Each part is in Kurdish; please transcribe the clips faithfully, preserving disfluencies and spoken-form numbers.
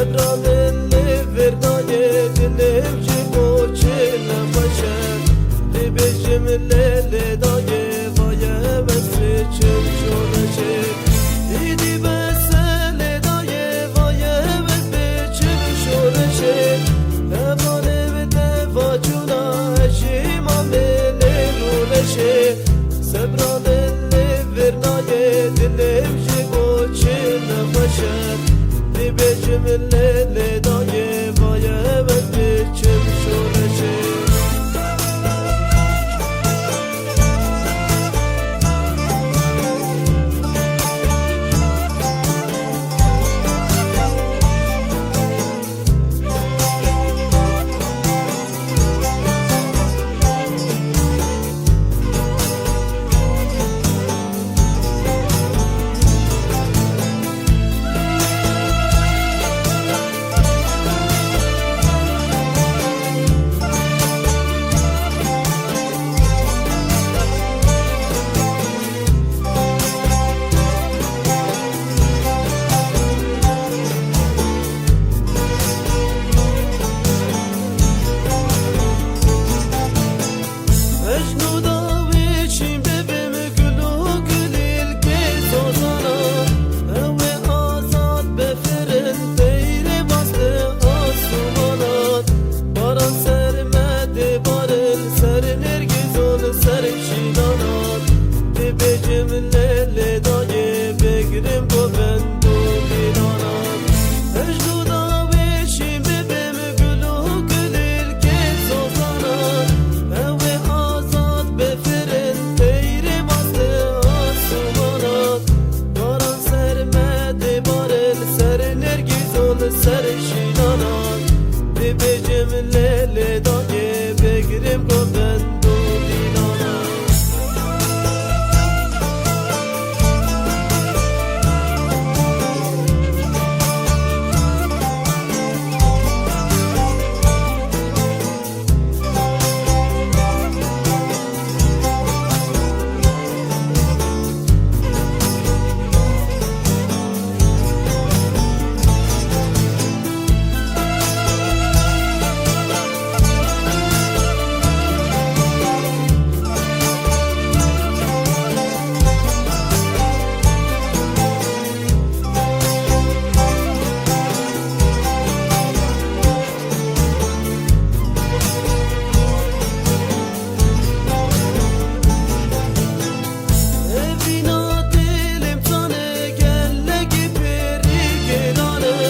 Sebra min lê vir dayê, dilê min ji bo çi nexweş e. Dibêjim lê lê dayê, vaye ez biçim şoreşê. Îdî bes e lê dayê, vaye ez biçim şoreşê. Hevalê min te va cûna, ez jî mamê lê rûreşê. Sebra min lê vir nayê, dilê min ji bo çi nexweş e. Dibêjim lê lê dayê, vaye ez biçim şoreşê. Mecnû da wê şîn bibim gul û gulîlkê zozana. Ew ê azad bifirin teyrê bas li asûmanan. Baran ser me dê barin, ser nêrgîzon, ser şînanan. Dibêjim lê lê dayê, bigrim govend û bîlanan. Mecnû da wê şîn bibim gul û gulîlkê zozanan. Ew ê azad bifirin teyrê bas li asûmanan. Baran ser me dê barin, ser nêrgîzon, ser şînanan. Dibêjim lê lê dayê, bigrim govend û bîlanan. Evîna dilê min tane gelekî pêrî gêlan e.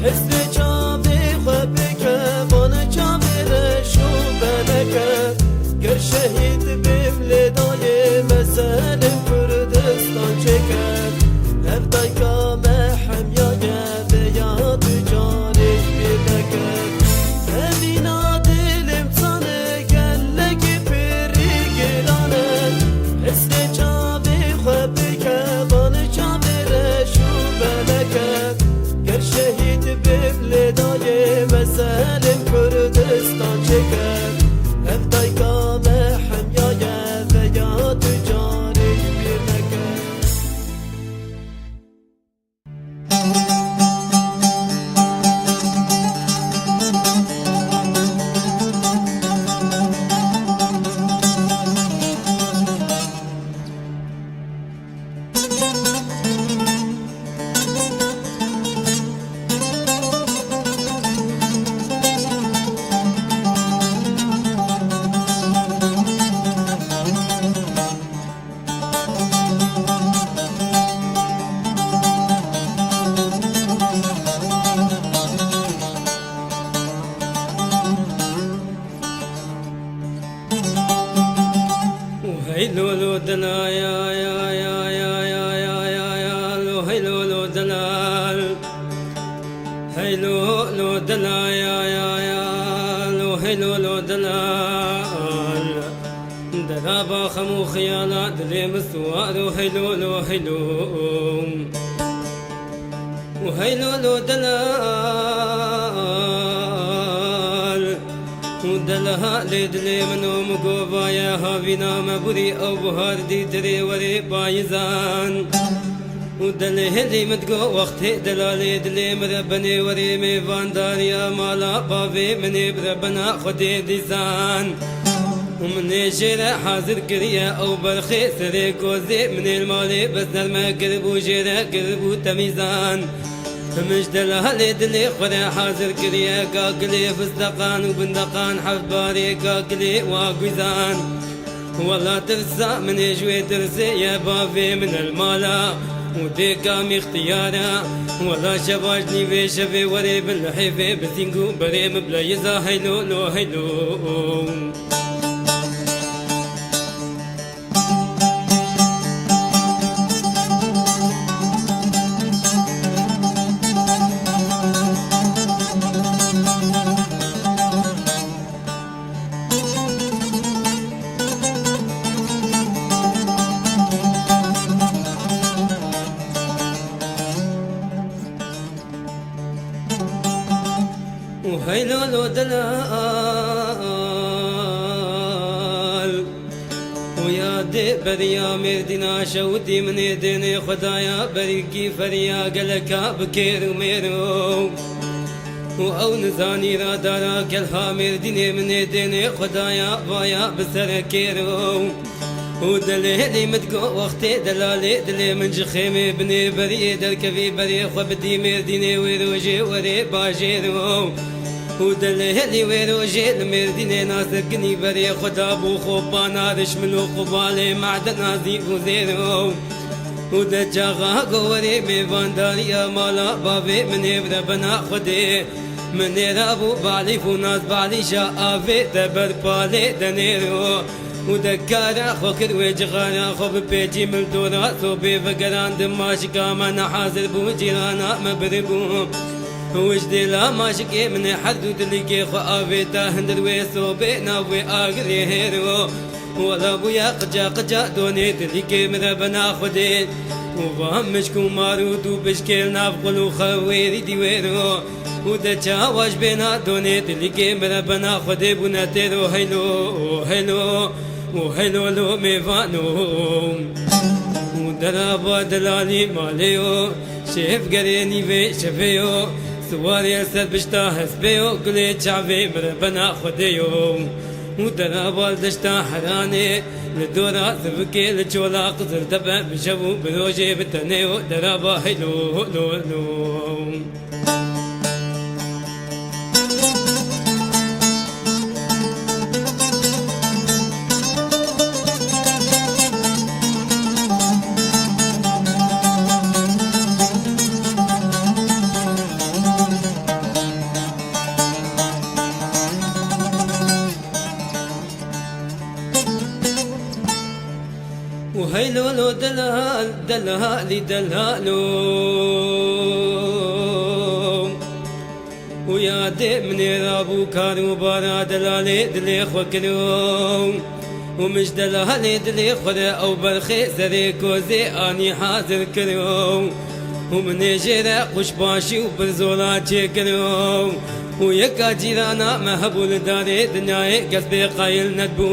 Hesrê çavê xwe bike van çavê reş û belek e. Ger şehîd bêm lê dayê mezelê Kurdistan çêke. Ev dayka me hemya ye. Veya tu carê ji bîr neke. Evîna dilê min tane gelekî pêrî gêlan e. Hesrê çavê xwe bike van çavê reş û belek e. Ger şehîd bêm lê dayê mezelê Kurdistan çêke. Ev dayka me hemya ye veya tu carê ji bîr neke. Hey lolo dila ya ya ya ya ya ya ya ya lo hey lolo dila. Hey lolo dila ya ya ya lo hey lolo dila. Deraba xem û xiyala dilê min siwar û heylo lo heylo. Û heylo lo delal. Û delha lê dilê min û min govaye havîna me burî ew buhar dîtirê werê payizan. Û delê hêlî min digo wextê delalê dilê min re benê werê mêvandariya mala bavê min ê bi rebena Xwedê dîsan. Û min ê jê re hazir kiriye ew berxê serê kozê min ê li malê beznerme kiribû jê re kiribû temîzan. Min ji delalê dilê xwe re hazir kiriye kakilê fisteqan û bindeqan heft barê kakilê wa guîzan. Wela tirsa min ê ji wê tirsê ye bavê min el mala û dê kamî ixtiyara. Wela şeva ji nîvê şevê werê bi lihêvê bi sîng û berê min bile yiza heylo lo heylo. û heylo lo delal. Û ya dê beriya Mêrdîna şewitî min ê dênê Xwedaya berîkî feriya geleka bi kêr û mêro. Û ew nizanî radara kelha Mêrdînê min ê dênê Xwedaya vaya bi serekêro. Û delêlî min digo wextê delalê dilê min ji xêmê binê beriyê derkevî berê xwe bidî Mêrdînê wê rojê werê bajêro. Û delêlî wê rojê li Mêrdînê Nasirkinî berê xwe dabû xopana rişmil û qubalê madena zî û zêro. Û de çaxa go werê mêvandariya mala bavê min ê bi rebena Xwedê. Min ê rabû balîf û nas balîşa avê de ber palê de nêro. Û de kara xwe kir wê cixara xwe bipêçî min dora sobê vegerandim maşika me nehazir bû cîrana me biribû. Wij dêla maşikê min ê her du dilîkê xwe avêta hindir wê sobê nav wê agirê hêro. Wela bûya qica qica donê dilîkê min re bena Xwedê. Û va mişk û mar û du bişkê li nav qul û xewêrî dîwêro. Û de çawa ji bêna donê dilîkê min re bena Xwedê bûne têro heylo, heylo. Û heylo lo mêvano. Û deraba delalî malê yo. Şêvgerê nîvê şevê yo. Siwarê ser bişta hespê yo. Gulê çavê min re bena Xwedê yo. Û deraba li deşta Heranê. Li dora zivikê li çola Qiziltepe bi şev û bi rojê bi tenê yo. Deraba heylo lo lo. û heylo lo delal, delalî delalo. Û yadê min ê rabû kar û bara delalê dilê xwe kiro. Û min ji delalê dilê xwe re ew berxê serê kozê anî hazir kiro. Û min ê jê re quşbaşî û pirzola çêkiro. Û yeka cîrana me hebû li darê dinyayê kes pê qayil nedibû.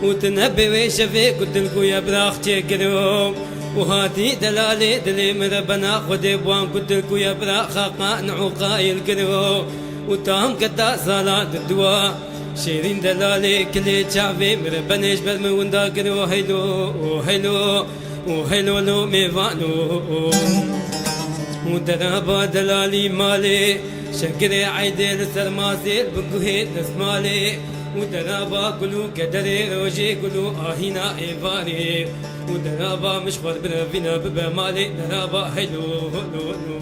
Û tu nebê wê şevê ku dilk û yebrax çêkiro. Û hatî delalê dilê min re bena Xwedê bi wan ku dilk û yebraxa qan û qayil kiro. Û tam keta sala diduwa. Şêrîn delalê kilê çavê min re benê ji ber min winda kiro heylo, heylo. Û heylo lo mêvano. Û deraba delalî malê, şekirê eydê li ser masê, li bin guhê destmalê. Û deraba gul û kederê rojê, gul û ahîna êvarê. Û deraba min ji xwe re birevîne bibe malê, deraba heylo, lo, lo, lo.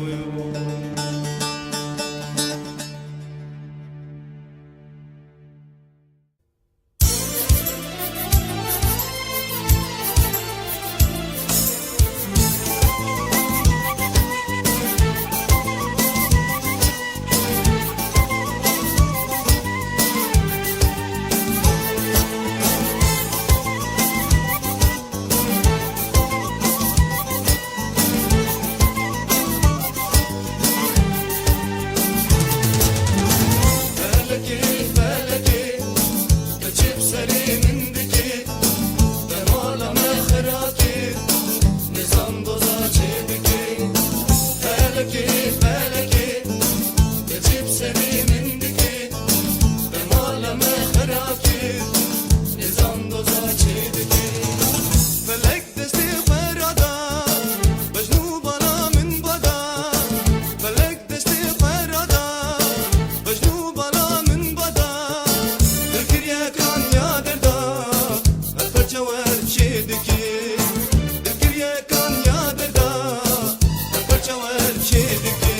Çawer çê dike,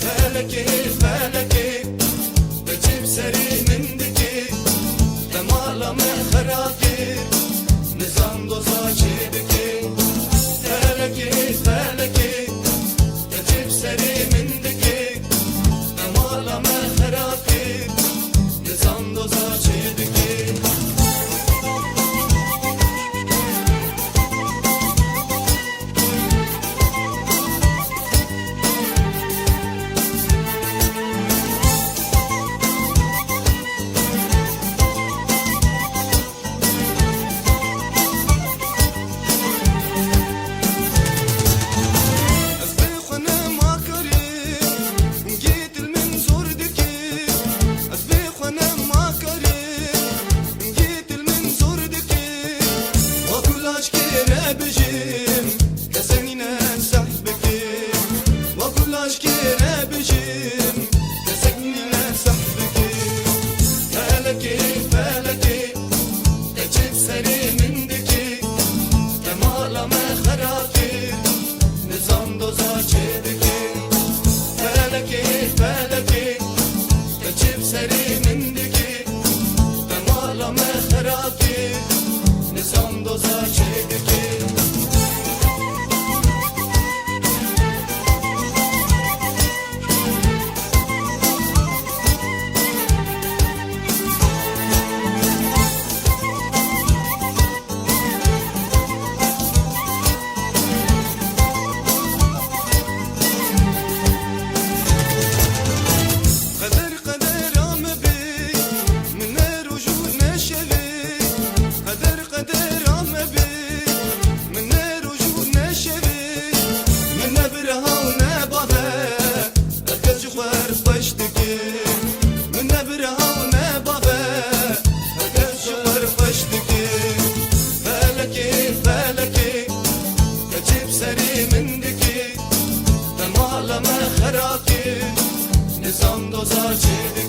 felekê, felekê, te çi bi serê min dike, te mala me xera kir, nizam doza çê dike. Felekê, felekê, te çi bi serê min dike, te mala me xera kir, nizam doza çê dike. Ez bê xwe nema karê, hingê dil min zor dike. Ez bê xwe nema karê, hingê dil min zor dike. Wa ku laşkê re bijim, kesek nîne seh bike. Wa ku laşkê re bijim, kesek nîne seh bike. Felekê, felekê, te çi bi serê min dike, te mala me xera kir, nizam doza çê dike. Felekê, felekê, te çi bi serê min dike, te mala me xera kir, nizam doza çê dike. Qeder qedera me be, min ne roj û ne şevê. Qeder qedera me be, min ne roj û ne şevê. Min ne bira û ne bave, her kes ji xwe re xweş dike. Min ne bira û ne bave, her kes ji xwe re xweş dike. Felekê, felekê, te çi bi serê min dike, te mala me xera kir, nizam doza çê dike.